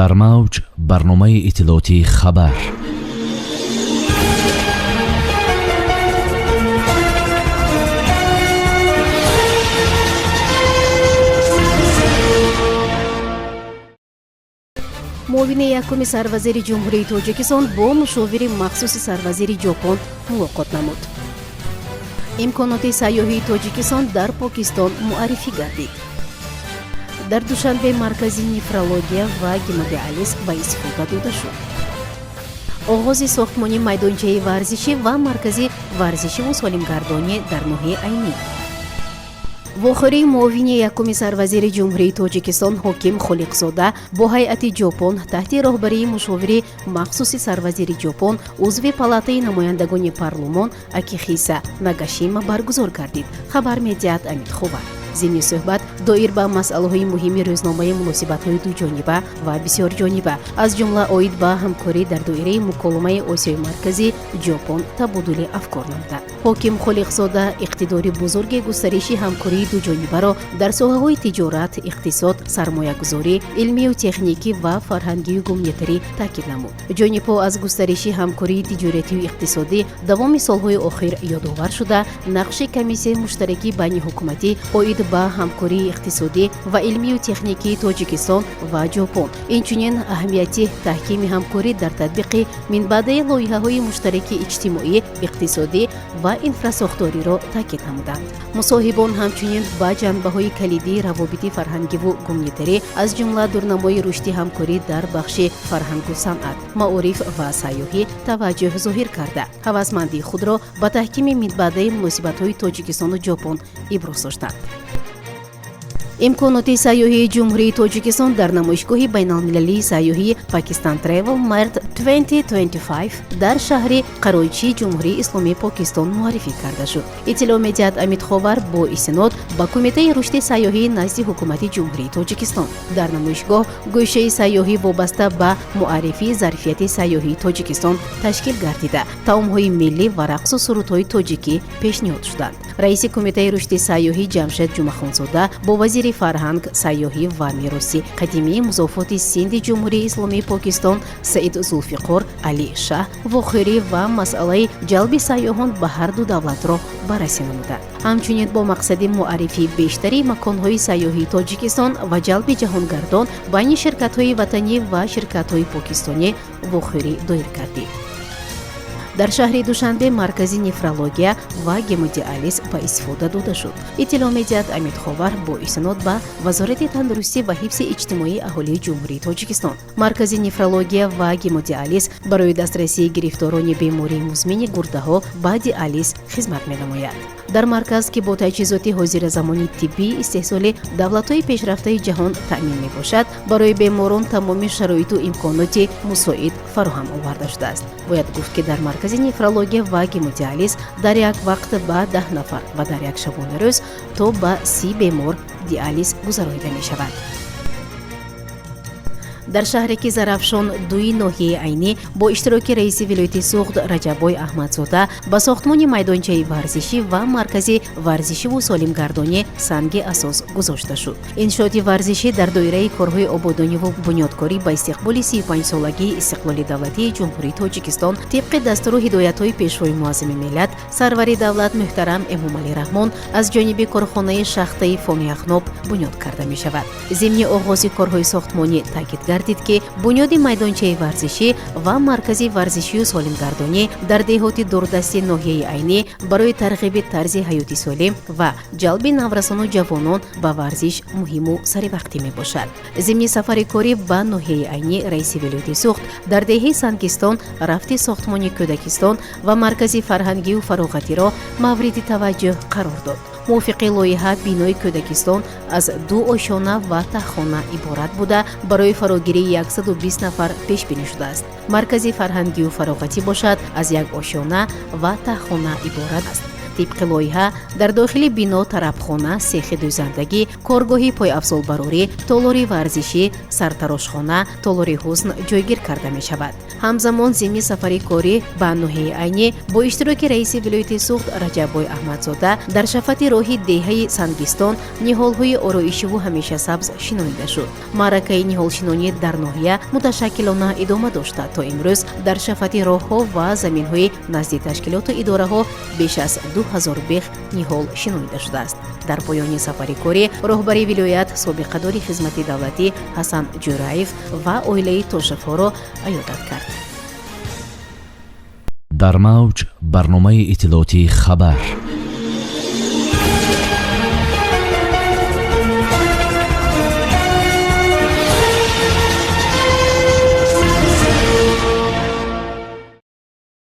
Дар мавҷ барномаи иттилоотии «Хабар». Муовини якуми сарвазири Ҷумҳурии Тоҷикистон бо мушовири махсуси сарвазири Ҷопон мулоқот намуд. Имконоти сайёҳии Тоҷикистон дар Покистон муаррифӣ гардид. Дар Душанбе маркази нефрология ва гемодиализ ба истифода дода шуд. Оғози сохтмони майдончаи варзишӣ ва маркази варзишиву солимгардонӣ дар ноҳияи Айнӣ. Вохӯрии муовини якуми сарвазири Ҷумҳурии Тоҷикистон Ҳоким Холиқзода бо ҳайати Ҷопон таҳти роҳбарии мушовири махсуси сарвазири Ҷопон, узви палатаи намояндагони парлумон Акихиса Нагашима баргузор гардид, хабар медиҳад Амид Ховар. Зимни суҳбат доир ба масъалаҳои муҳими рӯзномаи муносибатҳои дуҷониба ва бисёрҷониба, аз ҷумла оид ба ҳамкорӣ дар доираи муколомаи Осиёи Марказӣ Ҷопон табодули афкор намуданд. Ҳоким Холиқзода иқтидори бузурги густариши ҳамкории дуҷонибаро дар соҳаҳои тиҷорат, иқтисод, сармоягузорӣ, илмию техникӣ ва фарҳангию гуманитарӣ таъкид намуд. Ҷонибҳо аз густариши ҳамкории тиҷоратию иқтисодӣ давоми солҳои охир ёдовар шуда, нақши комиссияи муштаракӣ байниҳукуматӣ оид ба ҳамкории иқтисодӣ ва илмию техникии Тоҷикистон ва Ҷопон, инчунин аҳамияти таҳкими ҳамкорӣ дар татбиқи минбаъдаи лоиҳаҳои муштараки иҷтимоӣ, иқтисодӣ ва инфрасохториро таъкид намуданд. Мусоҳибон ҳамчунин ба ҷанбаҳои калидии равобити фарҳангиву гуманитарӣ, аз ҷумла дурнамои рушди ҳамкорӣ дар бахши фарҳангу санъат, маориф ва сайёҳӣ таваҷҷӯҳ зоҳир карда, ҳавасмандии худро ба таҳкими минбаъдаи муносибатҳои Тоҷикистону Ҷопон иброз доштанд. Имконоти сайёҳии Ҷумҳурии Тоҷикистон дар намоишгоҳи байналмилалии сайёҳии Пакистан Travel Mart 2025 дар шаҳри Қарочии Ҷумҳурии Исломии Покистон муаррифӣ карда шуд, иттилоъ медиҳад Амид Ховар бо истинод ба Кумитаи рушди сайёҳии назди Ҳукумати Ҷумҳурии Тоҷикистон. Дар намоишгоҳ гӯшаи сайёҳӣ вобаста ба муаррифии зарфияти сайёҳии Тоҷикистон ташкил гардида, таомҳои миллӣ ва рақсу сурудҳои тоҷикӣ пешниҳод шуданд. Раиси Кумитаи рушди сайёҳӣ Ҷамшед Ҷумахонзода бо вазири фарҳанг, сайёҳӣ ва мероси қадимии музофоти Синди Ҷумҳурии Исломии Покистон Саид Зулфиқор Али Шаҳ вохӯрӣ ва масъалаи ҷалби сайёҳон ба ҳарду давлатро баррасӣ намуданд. Ҳамчунин бо мақсади муаррифии бештари маконҳои сайёҳии Тоҷикистон ва ҷалби ҷаҳонгардон байни ширкатҳои ватанӣ ва ширкатҳои покистонӣ вохӯрӣ доир гардид. Дар шаҳри Душанбе маркази нефрология ва гемодиализ ба истифода дода шуд, иттилоъ медиҳад Амид Ховар бо истинод ба Вазорати тандурустӣ ва ҳифзи иҷтимоии аҳолии Ҷумҳурии Тоҷикистон. Маркази нефрология ва гемодиализ барои дастрасии гирифторони бемории музмини гурдаҳо ба диализ хизмат менамояд. Дар марказ, ки бо таҷҳизоти ҳозиразамони тиббии истеҳсоли давлатҳои пешрафтаи ҷаҳон таъмин мебошад, барои беморон тамоми шароиту имконоти мусоид фароҳам оварда шудааст. Бояд гуфт, ки дар маркази нефрология ва гемодиализ дар як вақт ба 10 нафар ва дар як шабонарӯз то ба 30 бемор диализ гузаронида мешавад. Дар шаҳре ки Зарафшон дуи ноҳияи Айнӣ бо иштироки раиси вилояти Суғд Раҷаббой Аҳмадзода ба сохтмони майдончаи варзишӣ ва маркази варзишиву солимгардонӣ санги асос гузошта шуд. Иншооти варзишӣ дар доираи корҳои ободониву бунёдкорӣ ба истиқболи 35-солагии истиқлоли давлатии Ҷумҳурии Тоҷикистон тибқи дастуру ҳидоятҳои Пешвои муаззами миллат, сарвари давлат муҳтарам Эмомалӣ Раҳмон аз ҷониби корхонаи шахтаи Фомияхноб бунёд карда мешавад. Зимни оғози корҳои сохтмонӣ таъкид гардид, ки бунёди майдончаи варзишӣ ва маркази варзишию солимгардонӣ дар деҳоти дурдасти ноҳияи Айнӣ барои тарғиби тарзи ҳаёти солим ва ҷалби наврасону ҷавонон ба варзиш муҳиму саривақтӣ мебошад. Зимни сафари корӣ ба ноҳияи Айнӣ раиси вилояти Суғд дар деҳаи Сангистон рафти сохтмони кӯдакистон ва маркази фарҳангию фароғатиро мавриди таваҷҷӯҳ қарор дод. Мувофиқи лоиҳа, бинои кӯдакистон аз ду ошёна ва таҳхона иборат буда, барои фарогирии 120 нафар пешбинӣ шудааст. Маркази фарҳангию фароғатӣ бошад, аз як ошёна ва таҳхона иборат аст. Тибқи лоиҳа, дар дохили бино тарабхона, сехи дӯзандагӣ, коргоҳи пойафзолбарорӣ, толори варзишӣ, сартарошхона, толори ҳусн ҷойгир карда мешавад. Ҳамзамон, зимни сафари корӣ ба ноҳияи Айнӣ бо иштироки раиси вилояти Суғд Раҷаббой Аҳмадзода дар шафати роҳи деҳаи Сангистон ниҳолҳои ороишиву ҳамешасабз шинонида шуд. Маъракаи ниҳолшинонӣ дар ноҳия муташаккилона идома дошта, то имрӯз дар шафати роҳҳо ва заминҳои назди ташкилоту идораҳо беш аз 2000 бех ниҳол шинонида шудааст. Дар поёни сафари корӣ роҳбари вилоят собиқадори хизмати давлатӣ Ҳасан Ҷӯраев ва оилаи Тошевҳоро аёдат кард. Дар мавҷ барномаи иттилоотии «Хабар».